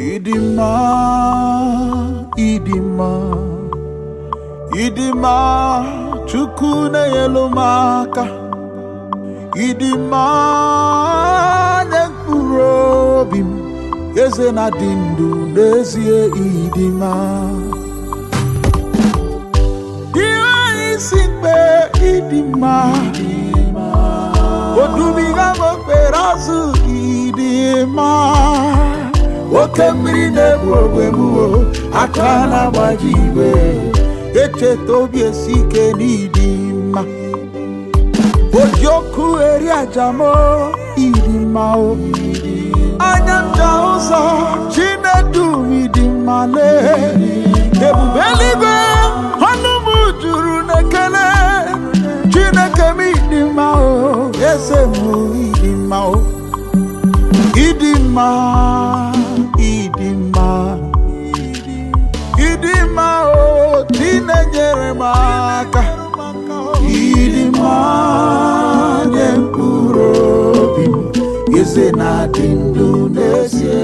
Ịdị mma, ịdị mma, ịdị mma, Chukwu na-enyelu m aka. Ịdị mma nye mkpụrụ obi m, eze na-adị ndụ n'ezie ịdị mma. Ihe isi mkpe ịdị mma, odubiga m okpere azụ ịdị mma. Oke mmiri na-egbu ogbe m o, aka na-agbaji igwe, echeta obi esi ike n'ịdị mma. Oji ọkụ eri aja m o, ịdị mma o. Anya m ji ahụ ụzọ, Chinedum ịdị mma lee. Ebube eluigwe, ọnụ m juru n'ekele. Chineke m ịdị mma o, eze m ịdị mma o. Ịdị mma, ịdị mma, ịdị mma o, Chinenyere m aka. Ịdị mma nye mkpụrụ obi m, eze na-adị ndụ n'ezie.